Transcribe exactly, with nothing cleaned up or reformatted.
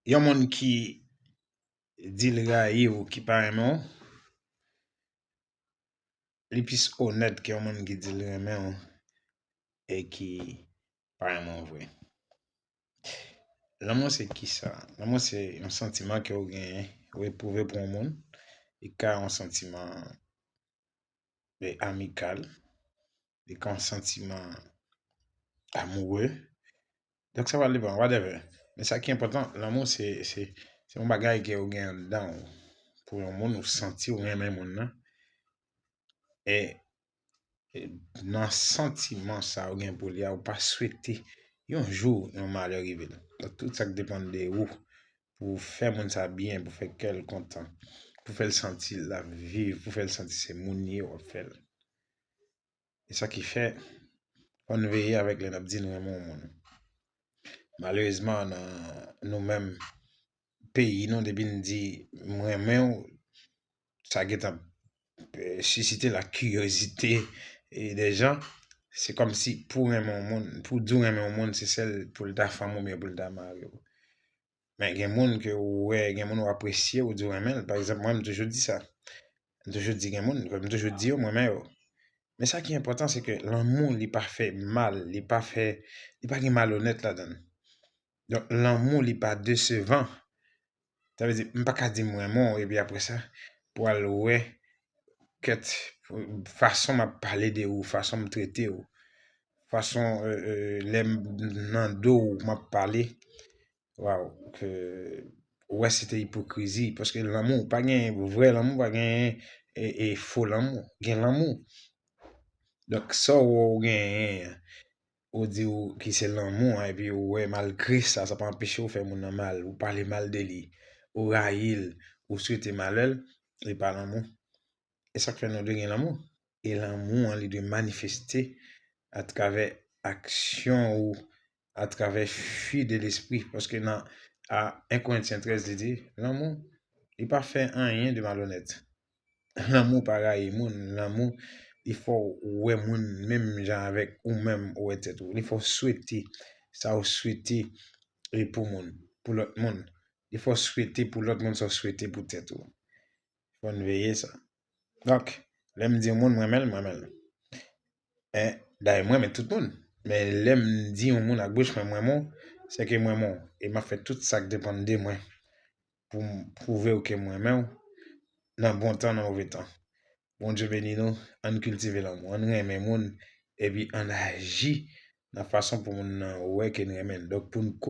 Yon moun ki di l rayi w, ki pa renmen w, li plis onèt ke yon moun ki di l renmen w e ki pa renmen w vre. Lanmou se kisa? Lanmou se yon santiman ke w genyen, ou epwouve pou yon moun. Li ka yon santiman e, amikal, li ka yon santiman amoureux. Donk, sa va depann, whatever. Men sa ki enpòtan, lanmou se, se, se yon bagay ke ou gen anndan w. Pou yon moun, ou santi ou renmen moun nan. E, e nan santiman sa ou gen pou li a, ou pa swete yon jou yon malè rive l. Donk, tout sa k depann de ou, pou fè moun sa byen, pou fè kè l kontan, pou fè l santi l ap viv, pou fè l santi se moun li ye, w ap fè l. E sa ki fè, fò n veye avèk lè n ap di n renmen yon moun. Malerezman, nan nou menm peyi nou, depi n di m renmen w, sa gentan, e, sisite la kiriyozite, e, de jan. Se kòmsi pou renmen yon moun, pou di w renmen yon moun, se sèl pou l ta fanm ou byen pou l ta mari w. Men gen moun ke ou wè, gen moun ou apresye, ou di w renmen l. Pa egzanp, mwen, m toujou di sa. M toujou di gen moun, m toujou di yo, m renmen yo. Men sa ki enpòtan, se ke lanmou, li pa fè mal, li pa fè, li pa gen malonèt ladan l. Donk, lanmou, li pa desevan. Sa vle di, m pa ka di m renmen w, epi apre sa, pou al wè, kèt, fason m ap pale de ou, fason m trete w, fason, e, e, lè m nan do w, m ap pale, waw, ke, ou wè se te ipokrizi, paske lanmou, pa gen vrè lanmou, pa gen, e, e, fo lanmou. Gen lanmou. Donk, sa w wè w genyen an, ou di w ki se lanmou an, epi ou wè malgre sa, sa pa anpeche w fè moun nan mal, ou pale mal de li, ou rayi l, ou swete malè l, li pa lanmou. E sa k fè nou dwe gen lanmou. E lanmou an, li dwe manifeste atravè aksyon ou, atravè fwi de lespri. Paske nan, a, en Korentyen trèz, li di, lanmou, li pa fè anyen de malonèt. Lanmou pa rayi moun. Lanmou, li fè w wè moun menm jan avèk ou menm ou wè tèt ou. Li fè w swete sa w swete e pou moun, pou lòt moun. Li fè w swete pou lòt moun sa w swete pou tèt ou. Fò n veye sa. Donk, lè m di yon moun, m renmen l, m renmen l. E, dayè, m renmen tout moun. Men lè m di yon moun ak bouch mwen, m renmen w, se ke m renmen w. E m ap fè tout sa k depann de mwen pou m pwouve w ke m renmen w, nan bon tan, nan move tan. Bondye beni nou, ann kiltive lanmou, ann renmen moun, epi ann aji nan fason pou moun nan wè ke n renmen l. Donk, pou n